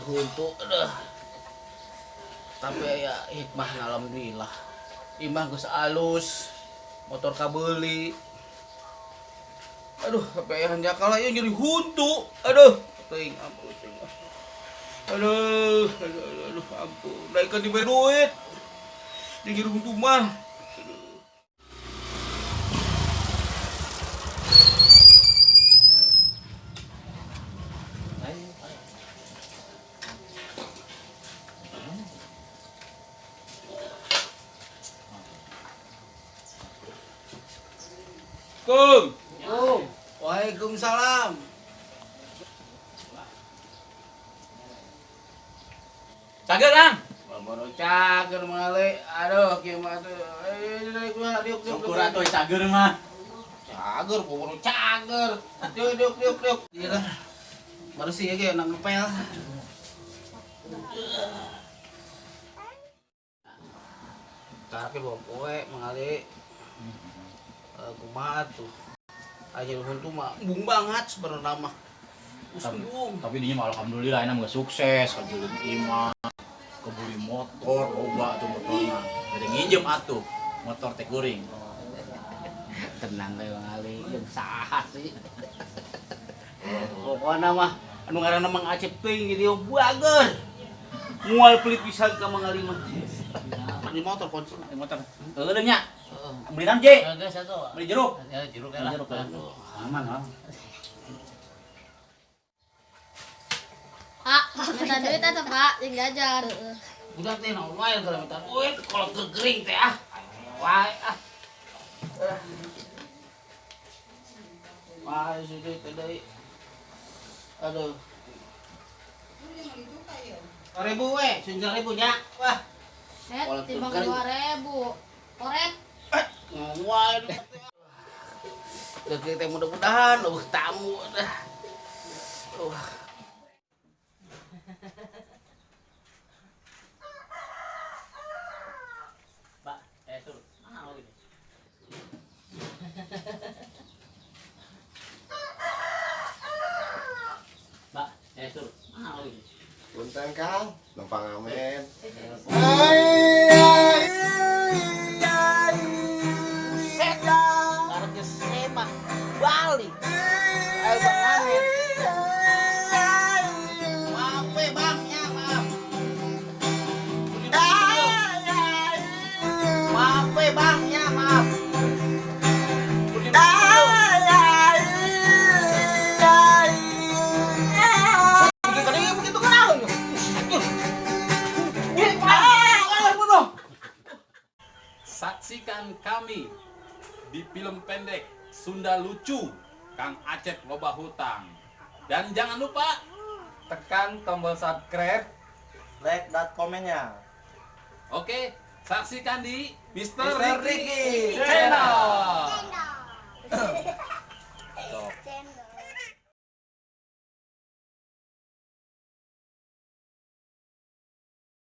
Huntu aduh. Tapi aya hikmah, alhamdulillah. Imah geus alus, motor kabeuli. Aduh, tapi aya hanjakal ieu nyeri huntu. Aduh, teuing ampun teuing. Aduh, aduh, aduh, aduh, ampun. Daekeun diberi duit. Di nyeri huntu mah. Aduh. Kum. Oh, waalaikumsalam. Cager, Kang. Baru cager male. Aduh, kieu mah tuh. Eh, diuk diuk diuk. Syukur atuh cager mah. Cager, baru cager. Diuk diuk diuk diuk. Iya lah. Baru sih ya nang ngepel. Karep bawa poe mengali. Kumaha tuh. Aja huntu mah embung banget sebenarnya mah. Embung. Tapi dinya mah alhamdulillah enak geus sukses, kajuleun imah, kebeli motor, loba tuh motorna. Jadi nginjem atuh motor teh kuring. Tenang we Bang Ali, jeung saha sih. Pokokna mah anu ngaranna Mang Acep teuing di dieu bager. Moal pelit pisan ka Mang Ali mah. Di motor kunci. Di motor. Heueuh nya. Beli naon, Je? Geus atuh. Beli jeruk. Ya jeruk Beli lah. jeruk ya. Aman, ah. Pak, minta duit atau Pak, yang jajan. Budak teh naon wae kalau minta duit kalau kegering teh ah. Wae ah. Wah, sudah teh deui. Aduh. 1.000 we, 1.000 nya. Wah, Eh, Kolak timbang kering. 2.000. Koret. Ngomong wae duit teh. Kegering teh mudah-mudahan eueuh tamu dah. Pak, eh tur. Mana lo ini? Pak, eh tur. Mana lo ini? Punten Kang, numpang ngamen. Buset, karepnya semah balik. Ayo Bang Amin. Maaf we Bang, ya maaf. Maaf we Bang, ya maaf. Begitu kan Saksikan kami di film pendek Sunda Lucu Kang Acep Loba Hutang. Dan jangan lupa Tekan tombol subscribe, Like dan komennya. Oke, saksikan di Mr. Mr. Ricky Ricky Channel. Channel.